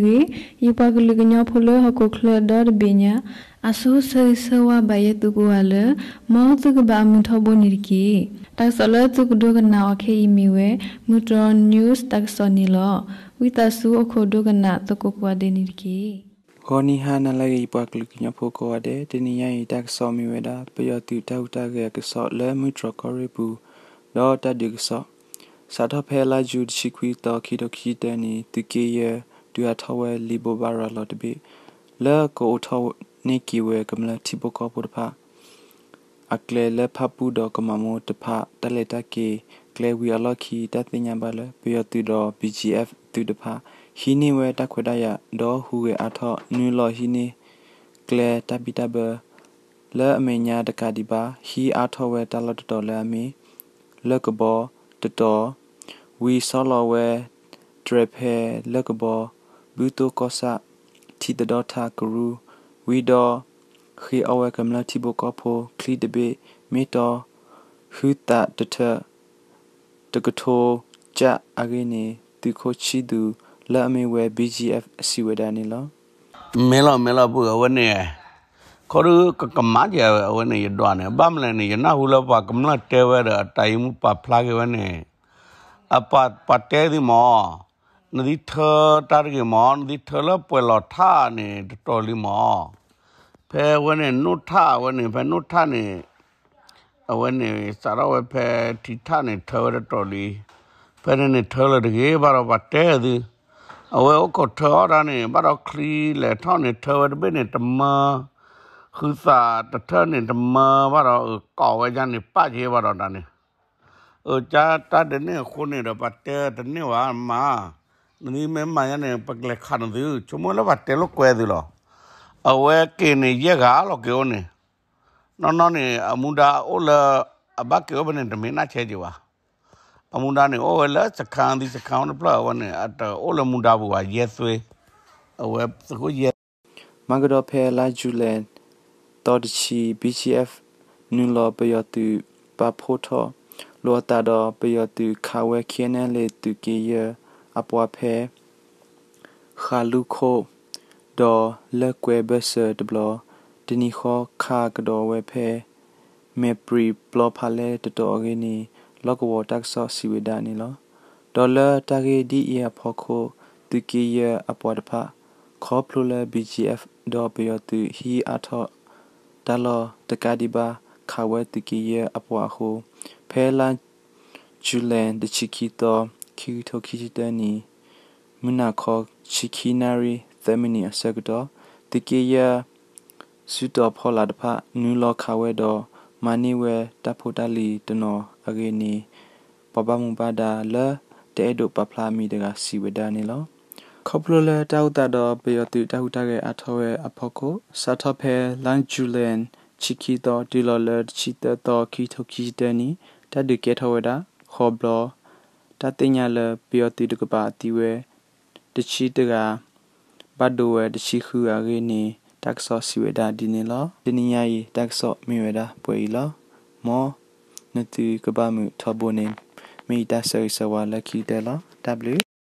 ဂ့ၤ, ယပှၤကလုာ်ကညီဖိလၢဟီၣ်ခိၣ်ချၢဒီတဘ့ၣ်ညါ, အဆိဆၢဂ့ၤဆၢဝါဘၣ်ယဲသုကိးဂၤလၢ မ်သုကဘၣ်အမုာ်ထီဘိန့ၣ်တက့ၢ်. တၢ်ကစီၣ်လၢသုကဒိကနၣ်အီၤခဲအံၤမ့ၢ်ဝဲ မုၢ်တြီၢ် news တၢ်ကစီၣ်န့ၣ်လီၤ. ဝံသးစူၤအိၣ်ခိးဒိကနၣ်သကိးကိးဂၤဒဲးန့ၣ်တက့ၢ်. ဂီၤနံၤဟါနၤလၢအဂ့ၤ ယပှၤကလုာ်ကညီဖိကိးဂၤဒဲး, တနံၤညါအံၤတၢ်ကစီၣ်မ့ၢ်ဝဲဒၣ် ပယီၤသုးတၢ်ဟူးတၢ်ဂဲၤအကစီၣ်လၢမုၢ်တြီၢ်ကီၢ်ရ့ၣ်ပူၤ, ဒီးတၢ်ဒုးကစီၣ် စးထီၣ်ဖဲလါယူၤတဆံခွံသီ ခံကထိခံဆံတၢနံၣ် သုးက့ယဲၢ် ဒုးဟးထီၣ်ဝဲလံာ်ဘိးဘၣ်ရၤလီၤတဘ့ၣ် လၢကအိးထီၣ်န့ၢ်က့ၤဝဲကမျၢၢ်ထံဖိကီၢ်ဖိတဖၣ် အကျဲလၢဖၣ်ပူၣ်ဒီးကမၤမိၢ်တဖၣ် တၢ်လဲၤတၢ်က့ၤကျဲဝံၤအလီၢ်ခံ တၢ်သ့ၣ်ညါဘၣ်လၢ ပယီၤသုးဒီး ဘံၣ်ကၠံၣ်အဲၣ်ၣ် သုးတဖၣ် ဟံးန့ၢ်ဝဲတၢ်ခွဲးတၢ်ယာ် ဒီးဟူးဂဲၤအါထီၣ် နုာ်လီၤဟံးန့ၢ်ကျဲတၢ်ဘံၣ်တၢ်ဘၢ လၢအမဲာ်ညါတကးဒံးဘၣ် ဟံးအါထီၣ်ဝဲတၢ်လီၢ်တတီၤလၢအမ့ၢ် လၢၢ်ကဘီတတီၤ, ဝံၤဆီလီၤဝဲတြဲၤဖဲလၢၢ်ကဘီ ဘုသိၣ်ကီၢ်ဆၣ် ထံသဒီထးကရူၢ်, ဝံၤဒီး ဃ့အီၣ်ဝဲကမျၢၢ်ထံဖိကီၢ်ဖိချံတဘ့ၣ် မ့ၢ်တီ ဟုသးတထၢ တကထိကၠၣ်အဂ့ၢ်န့ၣ် သုးခိၣ်ဆံၣ်သူး လၢအမ့ၢ်ဝဲ ဘံၣ်ကၠံၣ်အဲၣ်ၣ် စံးဝဲဒၣ်န့ၣ်လီၤ. မ့ၢ်လီၤ မ့ၢ်လီၤ ပုၢ်အဝဲန့ၣ်, ခီဒုကကမၣ်က့ၤဝဲ အဝဲန့ၣ် ယဒွးန့ၣ် ဘၣ်မလဲၣ်န့ၣ် ယနၢ်ဟူလၢပှၤကမျၢၢ်တဲဝဲဒီး အတၢ်အံၤမူပာ်ဖျါက့ၤဝဲန့ၣ်, အပှၤ ပှၤတဲသုမၢ်, နသံထၢတၢ်တဂ့ၤမၢ်, နသံထၢလၢပှဲၤလီၤထၣ်န့ၣ် တတီၤလံမၢ်. ဖဲအဝဲန့ၣ် နိၣ်ထၣ်အဝဲန့ၣ် ဖဲနိၣ်ထၣ်န့ၣ် အဝဲန့ၣ် စးထီၣ်ဝဲဖဲထံထၣ်န့ၣ် ထၢဝဲတတီၤလံ. ဖဲန့ၣ်န့ၣ် ထၢလၢၤတဂ့ၤ ဘၣ်ဒီးပှၤတဲသု, အဝဲအိၣ်ခိးထၢအီၣ်တၢ်န့ၣ် ဘၣ်ဒီးချံလဲၤထီၣ်န့ၣ် ထၢဝဲတဘ့ၣ်န့ၣ် တမၢ, ဃုသးတထၢန့ၣ် တမၢဘၣ်ဒီး အကိးဝဲဒၣ်န့ၣ် ပာ်က့ၤဘၣ်ဒီးတၢ်န့ၣ် အကါတၢ်တန့ၢ်အဃိန့ၣ်ဒီး ပှၤတဲတန့ၢ်ဘၣ်မး, နမ့ၢ်မၤယါန့ၣ် ပကလဲၤခးနသု, ဆိကမိၣ်လၢပှၤတဲလိာ်ကွဲသုလီၤ. အဝဲက့ၤန့ၣ် ယဲၢ်ဂၤလီၤက့ၤအိၣ်န့ၣ်, နီၢ်နီၢ်န့ၣ် အမူဒါအိၣ်လၢ အဘၣ်က့ၤအိၣ်ဖဲန့ၣ် တမ့ၢ်နၢ်ဆဲးက့ၤဘၣ်. အမူဒါန့ၣ် အိၣ်ဝဲလၢစခါသံစခါအိၣ်တဖျၢၣ်အဝဲန့ၣ် အတအိၣ်လၢမူဒါပူၤဘၣ် ယဲၢ်သွ့, အဝဲသုးခိၣ်ယဲၢ် မၤကဒီးဖဲလါယူၤလဲၣ် သီတဆံ ဘံၣ်ကၠံၣ်အဲၣ်ၣ် နုာ်လီၤပယီၤသုးပာ်ဖှိၣ်ထီၣ်လိာ်အသးဒီး ပယီၤသုးခးဝဲ KNLA သုးက့ယဲၢ်အပှၤဖဲ ဃးလူခိၣ် ဒီးလၢၢ်ကွဲဘၢၣ်စၢၤတဘျီ, တနံၤဃီခးကဒီးဝဲဖဲ မဲၢ်ပြံးပျီဖးလဲၢ်တတီၤအဂ့ၢ်န့ၣ် လီၢ်ကဝီၤတၢ်ကစီၣ်စံးဝဲဒၣ်န့ၣ်လီၤ. ဒီးလၢတၢ်ဂ့ၢ်ဒ်အံၤအဖီခိၣ် သုးက့ယဲၢ်အပှၤတဖၣ် ခီဖျိလၢ ဘံၣ်ကၠံၣ်အဲၣ်ၣ် ဒီးပယီၤသုးဟံးအါထီၣ်တၢ်လီၢ်တကးဒံးဘၣ် ခးဝဲသုးက့ယဲၢ်အပှၤအဃိ ဖဲလါယူၤလဲၣ် တဆံခံသီ ခံကထိခံဆံတၢနံၣ် မုၢ်နၤခီ ဆံခံနၣ်ရံၣ် သၢမံးနံးအဆၢကတီၢ် သုးက့ယဲၢ် စုတီၤဖီလာ်တဖၣ် နုာ်လီၤခးဝဲဒီး မၤန့ၢ်ဝဲတၢ်ဖိတၢ်လံၤတနီၤအဂ့ၢ်န့ၣ် ပှၤဘၣ်မူဘၣ်ဒါလၢတအဲၣ်ဒိးပာ်ဖျါအမံၤတဂၤစံးဝဲဒၣ်န့ၣ်လီၤ. ခီဖျိလၢတၢ်အိၣ်သးဒီးပယီၤသုးတၢ်ဟူးတၢ်ဂဲၤအါထီၣ်ဝဲအဖီခိၣ် စးထီၣ်ဖဲလါယူၤလဲၣ် ဆံခံသီ တုၤလီၤလၢတဆံသၢသီ ခံကထိခံဆံတၢနံၣ် တၢ်ဒုးကဲထီၣ်ဝဲဒၣ် ဃိးဘျီ တၢ်သ့ၣ်ညါလၢပယီၤသုးတကပၤသံဝဲ တဆံတဂၤ ဘၣ်ဒိဝဲတဆံဃုဂၤအဂ့ၢ်န့ၣ် တၢ်ကစီၣ်စံးဝဲဒၣ်ဒ်န့ၣ်လီၤ. တနံၤညါအံၤ တၢ်ကစီၣ်မ့ၢ်ဝဲဒၣ်ပှဲၤအံၤလီၤ. မ်နသုကဘၣ်မုာ်ထီဘိန့ၣ် မ့ၢ်ယတၢ်ဆၢဂ့ၤဆၢဝါလၢခံကတၢၢ်လီၤ. တၢ်ဘျုး